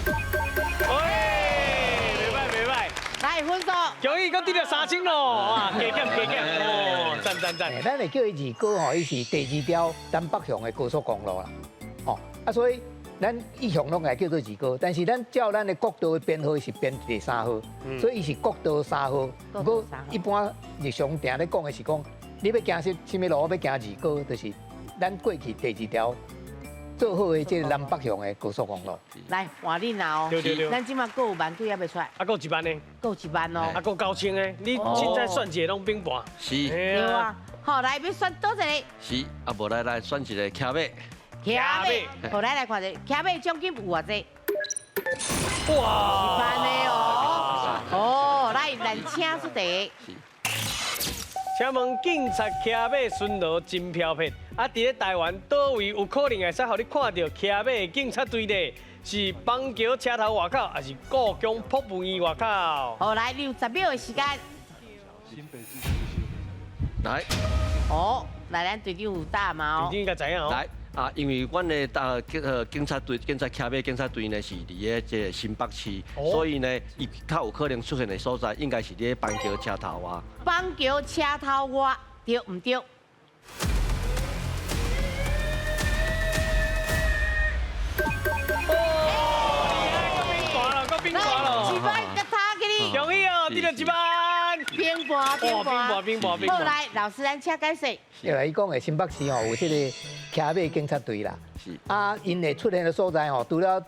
喂，袂歹袂歹。来，分数。恭喜阁得得3000咯，哇，加減加減，哦，讚讚讚。咱會叫伊二高吼，伊是第二條南北向的高速公路啦，哦，啊所以咱一向攏會叫做二高，但是咱照咱的國道的編號是編第三號，所以伊是國道三號。不過一般日常定咧講的是講，你欲行啥物路，欲行二高，就是咱過去第二條做好的這個南北向的高速公路。來換你啦哦，對對對，咱這馬閣有萬幾猶未出來，啊，閣有1萬呢，閣有1萬哦，啊，閣9000呢，你凊彩算一個攏平盤。是。對啊，好，來欲選佗一个？是，啊，無來來選一個騎馬。騎馬，好，來來看者，騎馬獎金有偌濟？哇，1萬的哦，哦，來，咱請出題。請問警察騎馬巡邏真飄撇，啊！佇咧台灣佗位有可能會使予你看著騎馬的警察隊列？是板橋車頭外口，還是故宮博物院外口？好，來，你有10秒的時間。來。哦，來，咱隊長有答嗎？隊長應該知影哦。來啊，因為阮的啊警察隊、警察騎馬警察隊呢是佇咧這個新北市，所以呢，伊較有可能出現的所在應該是佇咧板橋車頭外。板橋車頭外，對毋對？哦，厲害，閣變大了，閣變大了。1萬閣打給你。恭喜哦，得著1萬。平盤，平盤，平盤，平盤。好，來，老師，咱請解釋。對啦，伊講的新北市吼有這個騎馬警察隊啦，啊，𪜶會出現的所在吼，除了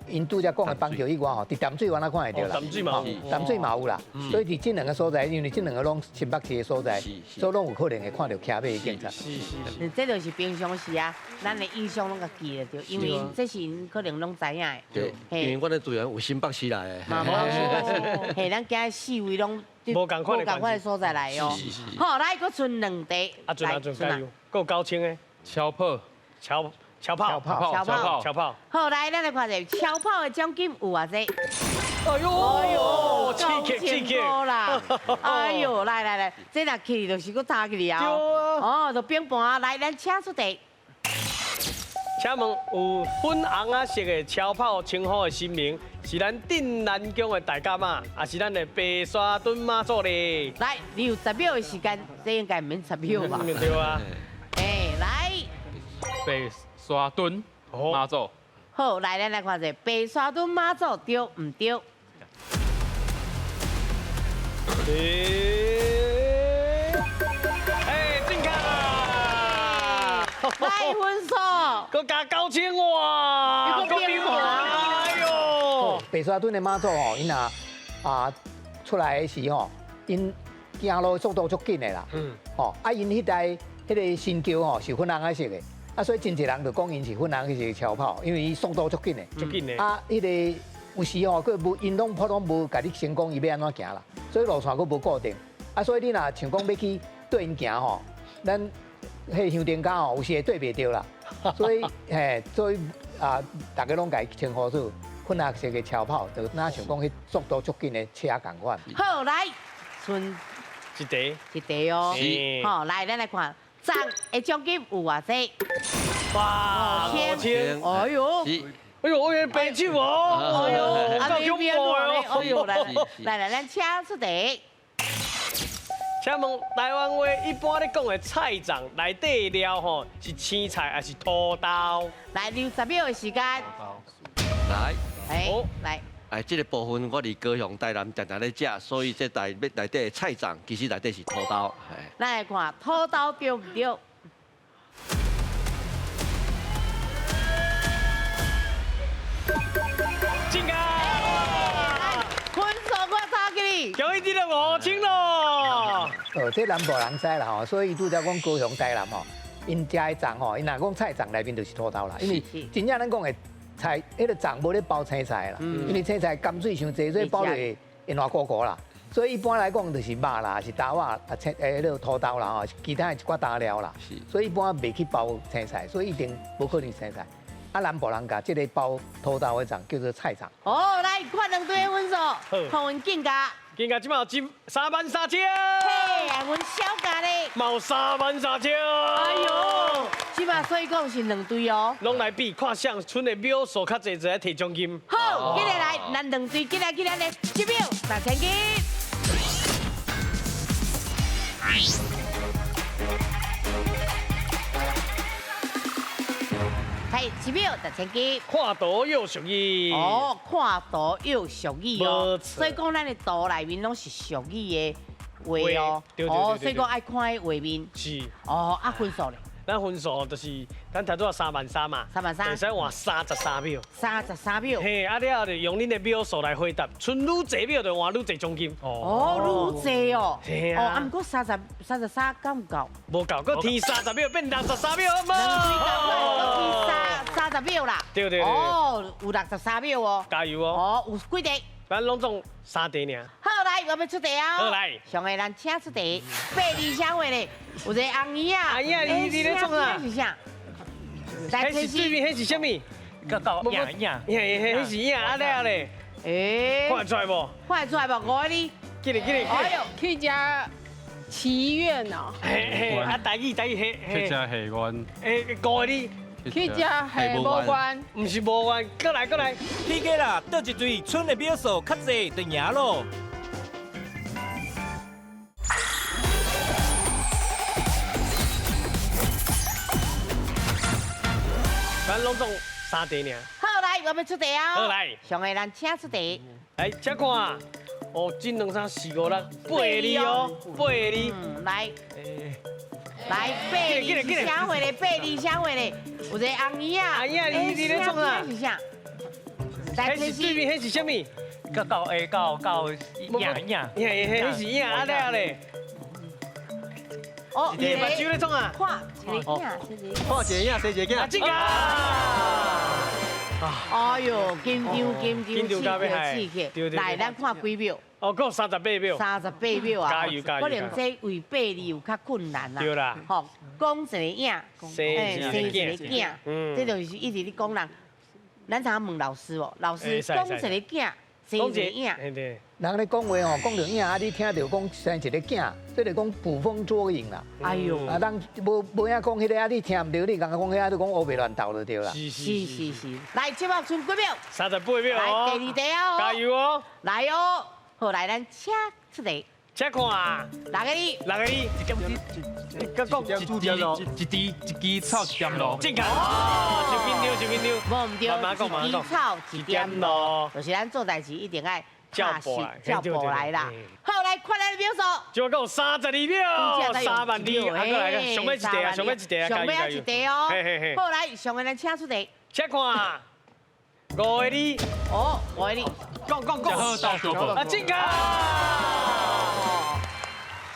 𪜶拄才講的板橋以外吼，佇淡水灣仔看會著啦，淡水嘛有，淡水嘛有啦。所以佇這兩個所在，因為這兩個攏新北市的所在，所以攏有可能會看著騎馬的警察。是是是。這就是平常時啊，咱的印象攏共記得著，因為這是𪜶可能攏知影的。對，因為阮的隊員有新北市來的。嘛，無新北市，嘿，咱今日四位攏無仝款的所在來哦。好，來，閣剩2題。阿俊阿俊加油，閣有9000的。超跑，超超跑，超跑，超跑。好，來，咱來看者超跑的獎金有偌濟？哎呦，哎呦，刺激刺激啦！哎呦，來來來，這若去就是閣打起來啊！哦，就平盤。來，咱請出題。請問有粉紅仔色的超跑稱呼的神明，是咱鎮瀾宮的大甲媽，還是咱的白沙屯媽祖咧？來，你有10秒的時間，這應該毋免10秒吧？對啊。哎，來。白沙屯媽祖。好，來，咱來看者白沙屯媽祖對毋對？哎，正確啊！來分數，閣加9000哇！閣變哎呦！白沙屯的媽祖吼，𪜶若啊出來的時吼，𪜶行路速度足緊的啦。嗯。吼，啊，𪜶彼台彼個神轎吼是粉紅仔色的。啊，所以真濟人就講𪜶是粉紅色超跑，因為伊速度足緊的。足緊的。啊，彼個有時吼，閣無𪜶攏普攏無共你先講伊欲按怎行啦，所以路線閣無固定。啊，所以你若像講欲去對𪜶行吼，咱彼個香燈腳吼，有時會對袂著啦。所以嘿，所以啊，大家攏共伊稱呼做粉紅色的超跑，就若像講彼速度足緊的車仝款。好，來，剩一題，一題哦。好，來，咱來看。粽的獎金有偌濟？哇，5000！哎呦，哎呦，哎呦，白酒哦！哎呦，夠恐怖哦！哎呦，來來來，咱請出題。請問台灣話一般咧講的菜粽內底料吼是青菜還是土豆？來，你有10秒的時間。來，哎，來。哎，這個部分我佇高雄、台南常常咧食，所以這台內底的菜粽其實內底是土豆。咱來看土豆對毋對？正確。分數我打給你。恭喜你得5000咯。哦，這南部人知啦吼，所以拄才講高雄、台南吼，𪜶食的粽吼，𪜶若講菜粽內面就是土豆啦，因為真正咱講的。菜，彼個粽無咧包青菜啦，因為青菜甘水傷濟，所以包落會爛糊糊啦。所以一般來講就是肉啦，是豆仔啊青彼个土豆啦吼，其他的一寡大料啦。所以一般袂去包青菜，所以一定無可能青菜。啊，南部人共這个包土豆的粽叫做菜粽。哦，來看兩隊的分數，看阮敬家。敬家這擺有33000。嘿，阮小家咧。嘛有33000。哎呦，這擺所以講是兩隊哦。攏來比，看誰賰的秒數較濟，就來提獎金。好，緊來來，咱兩隊緊來緊來咧，一秒3000金。嘿，一秒值千金。看图有俗语。哦，看图有俗语哦。所以讲，咱的图内面攏是俗语的话哦。哦，所以讲爱看画面。是。哦，啊分数咧？咱分数就是，咱头拄仔3万3嘛，3万3，会使换33秒。33秒。嘿，啊了后就用恁的秒数来回答，賰愈济秒就换愈济奖金。哦，愈济哦。嘿啊。哦，啊，毋过33够毋够？无够，阁添三十秒变63秒，好无？阁添30秒啦。对对对。哦，有63秒哦。加油哦。哦，有几题？咱拢总3题尔。好来，我欲出题啊！好来，上个咱请出题，八字啥话咧？有一个红姨啊，红姨啊，你咧创啥？是啥？彼是对面，彼是啥物？到影影，嘿，彼是影啊了咧。欸，看得出来无？看得出来无？五个字。紧来紧来。哎呦，去食祈愿哦。嘿嘿，啊台语台语嘿嘿。去食戏院。欸，五个字。去食下无关，毋是无关，过来过来，起家啦，倒一队，賰的秒数较济就赢咯。咱拢总3题尔。好来，我欲出题啊！好来，上个咱请出题。来，请看，哦，这两三四五六八个字哦，八个字。来。来，八字是啥话咧？八字啥话咧？有一个红姨啊，红姨啊，你咧创啥？是啥？彼是对面，彼是啥物？到到到到影影，嘿嘿，彼是影啊了咧。哦，你目睭咧创啊？看一个影，看一个影，生一个囝。正确。哎呦，紧张紧张，刺激刺激。来，咱看几秒？哦，阁38秒。38秒啊！加油加油！可能这为八字有较困难啦。对啦。吼，讲一个影，生一个囝，这就是一直咧讲人。咱通问老师哦，老师讲一个囝，生一个影。人咧讲话吼，讲著影啊，你听著讲生一个囝，这就讲捕风捉影啦。哎呦，啊，人无无影讲彼个啊，你听毋著，你共讲彼个，就讲乌白乱斗就对啦。是是是是。来，这摆賰几秒？38秒。来，第二题哦。加油哦！来哦。好，来，咱请出题。请看，六个字，六个字，一点一，佮讲一支一支草一点露。正确。哦，伤紧张，伤紧张。无毋对，一支草一点露，就是咱做代志一定爱照步来，照步来啦。好，来看咱的秒数。这摆阁有32秒，3万2，啊，阁来个上尾一题啊，上尾一题啊，上尾一题哦。好，来，上个咱请出题。请看，5个字。哦，5个字。讲讲讲。啊，正确。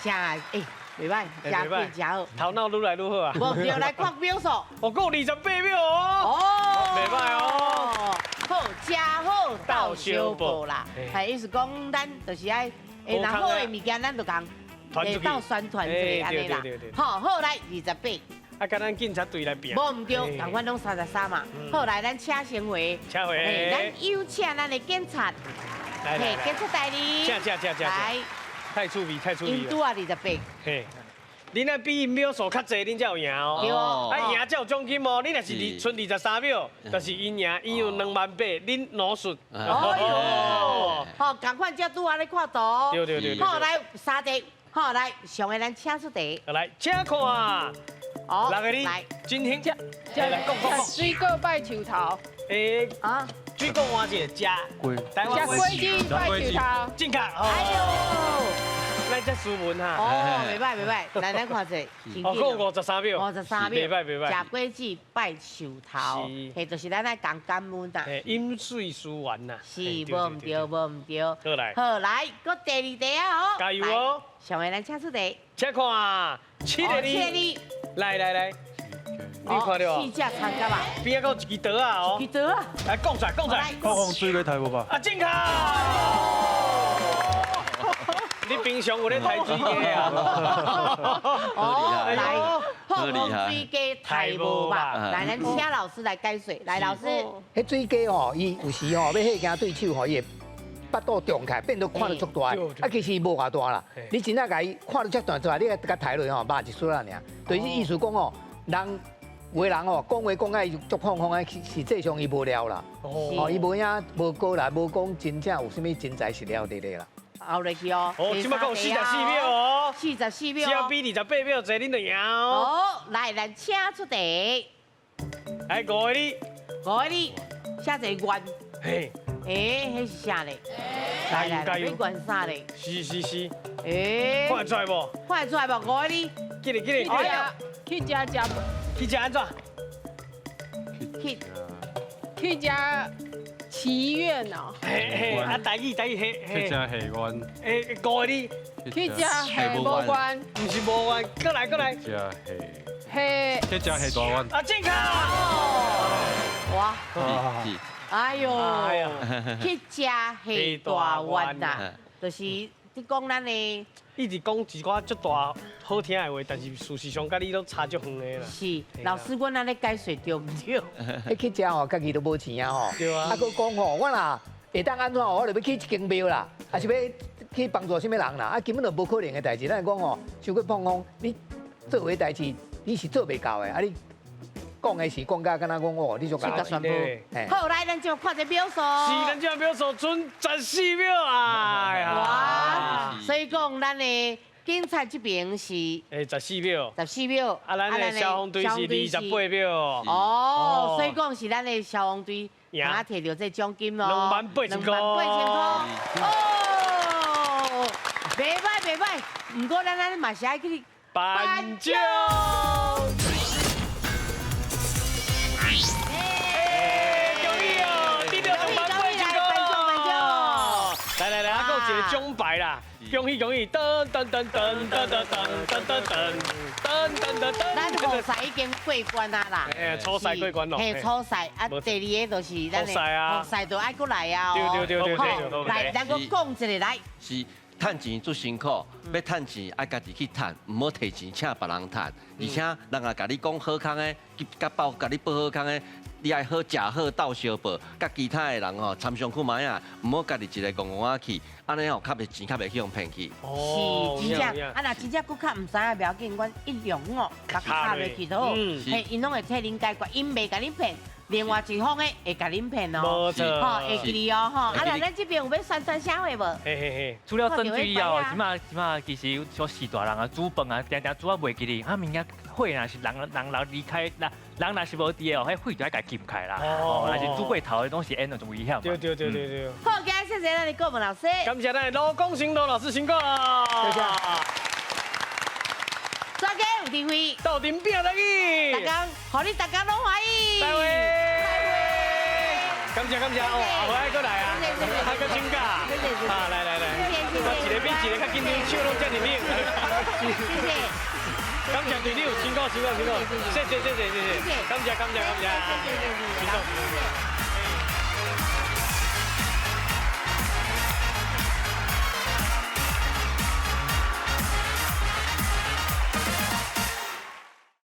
真欸，袂歹，真快真好。头脑愈来愈好啊。无对，来看秒数。我阁有28秒哦。哦，袂歹哦。好，食好斗相报啦。系意思讲，咱就是爱，若好的物件，咱就共斗宣传一下按呢啦。好，好来28。啊，敢咱警察队来拼。无毋对，仝款拢33嘛。好，来咱请先回。请回。咱有请咱的警察。来，警察代理。请请请请。来。太趣味，太趣味。𪜶拄仔28。嘿，恁若比𪜶秒数较济，恁才有赢哦。对哦。啊，赢才有奖金哦。你若是賰23秒，就是𪜶赢，𪜶有2万8，恁两输。哦哟。好，仝款才拄仔咧看图。对对对。好，来3题。好，来上个咱请出题。来，请看。哦。六个字。来，真兴。来来，讲讲讲。水果拜树头。欸啊。水果换一个食。食果子拜树头。正确。哎呦。咱这斯文哈。哦，袂歹袂歹，来咱看者。哦，阁有53秒。53秒。袂歹袂歹。食果子拜树头，嘿，就是咱爱讲感恩啦。饮水思源呐。是，无毋对，无毋对。好来。好来，阁第二题啊哦。加油哦！上个咱请出题。请看，7个字。7个字。来来来。你看著四只参加吧。边仔阁有一支刀仔哦。一支刀仔。来讲出来，讲出来。讲讲水果刣无吧？啊，正确。你平常有咧刣水鸡啊？哦，来，好讲水鸡刣无吧？来，咱请老师来解说。来，老师。彼水鸡吼，伊有时吼欲吓惊对手吼，伊会腹肚胀起来，变做看著足大。啊，其实无偌大啦。你真正共伊看著遮大出来，你共刣落吼，肉一撮仔尔。就是意思讲吼，人有的人吼，讲话讲甲足放放的，实际上伊无聊啦。哦，伊无影无过来，无讲真正有啥物真材实料伫咧啦。后落去哦。哦，这摆讲44秒哦。44秒。只要比28秒济，恁就赢哦。好，来，咱请出题。来，五个字。五个字，写一个愿。嘿。欸，彼是啥咧？加油加油！欲愿啥咧？是是是。欸。看得出来无？看得出来无？五个字。紧嘞紧嘞。去食食。去食按怎？去。去食祈愿哦。嘿嘿，啊，台语台语嘿嘿。去食下愿。欸，五个字。去食下无愿。毋是无愿，过来过来。食下。下。去食下大愿。啊，正确。哇。哎呦，去食下大愿呐，就是你讲咱的，一直讲一寡足大好听的话，但是事实上佮你拢差足远的啦。是，老师，阮按呢解说对毋对？彼去食吼，家己都无钱啊吼。对啊。啊，阁讲吼，我若会当按怎，我就欲起一间庙啦，还是欲去帮助啥物人啦？啊，根本就无可能的代志。咱讲吼，伤过放风，你做的代志你是做袂到的，啊你。讲的是讲甲敢若讲哦，你就讲宣布。好，来，咱就看这秒数。是，咱这秒数賰14秒啊！哇，所以讲咱的警察这边是14秒。14秒。啊，咱的消防队是28秒。哦，所以讲是咱的消防队啊，摕到这奖金咯。28000块。 28000块。哦，袂歹袂歹，毋过咱按呢嘛是爱去颁奖。来来来，啊，阁有一个奖牌啦！恭喜恭喜！噔噔噔噔噔噔噔噔噔噔噔噔。咱初赛已经过关啊啦！欸，初赛过关咯。嘿，初赛啊，第二个就是咱的复赛就爱阁来啊！对对对对对。来，咱阁讲一个来。是，趁钱足辛苦，欲趁钱爱家己去趁，毋好提钱请别人趁。而且人若共你讲好康的，佮报共你报好康的。你爱好食好斗相报，佮其他的人吼参详看觅啊，毋好家己一个戆戆仔去，按呢吼较袂钱较袂去予骗去。是，真正啊，若真正阁较毋知影袂要紧，阮165共敲落去就好，嘿，𪜶拢会替恁解决，𪜶袂共恁骗，另外一方的会共恁骗哦，无错，吼，会记哩哦，吼，啊，那咱这边有欲宣传啥货无？嘿嘿嘿，除了选水以后，这马其实像序大人啊，煮饭啊，定定煮啊袂记哩，啊物件火若是人人离开，那人若是无伫的哦，彼火就爱共盖起啦。哦，若是煮过头的，拢是烟，就危险。对对对对对。好，今日谢谢咱的顾问老师。感谢咱的罗广成罗老师辛苦啦。谢谢。专家有智慧，斗阵拼台语。大家，予你大家拢欢喜。再会。感谢感谢哦，后摆阁来啊，还阁请假。啊，来来来，我一个比一个较紧张，手拢遮尔冷。谢谢。感谢队长，辛苦辛苦辛苦，谢谢谢谢谢谢，感谢感谢感谢，谢谢谢谢。